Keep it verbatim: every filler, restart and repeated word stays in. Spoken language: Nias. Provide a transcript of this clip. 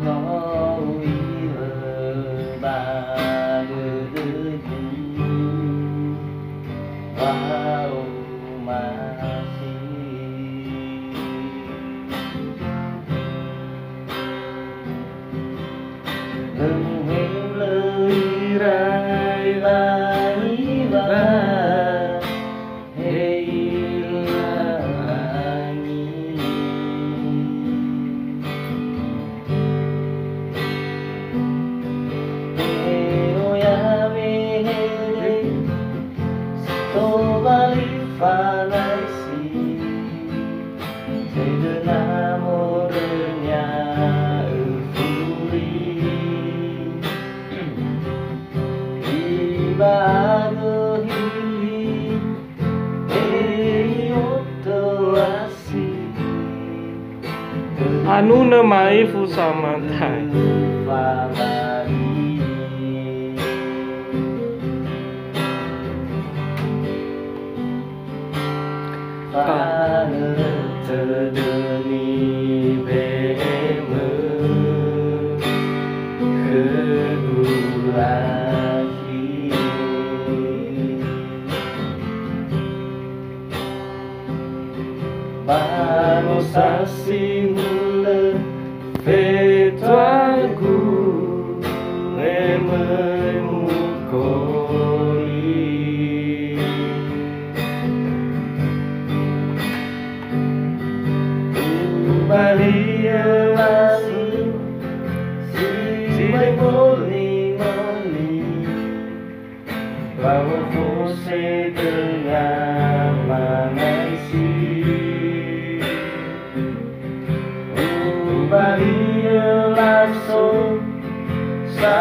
No u'ila ba dödögu, wa omasi. Lö muheu, lö irai wangi wa he ilangi. He oya wehede, si tobali fanaisi. Dödöna morönia öfuri. Ibago hili, ei oto asi. Anunö ma'ifu samatai. Fabali. Fa'atödö nibe'emö khögu, lahi. Ba no sasi mulö fetuagu, me möi mukoli. Ubali'ö lasu si möi moni-moni. Ba wofose dödöna manaisi. Ubali'ö laso sa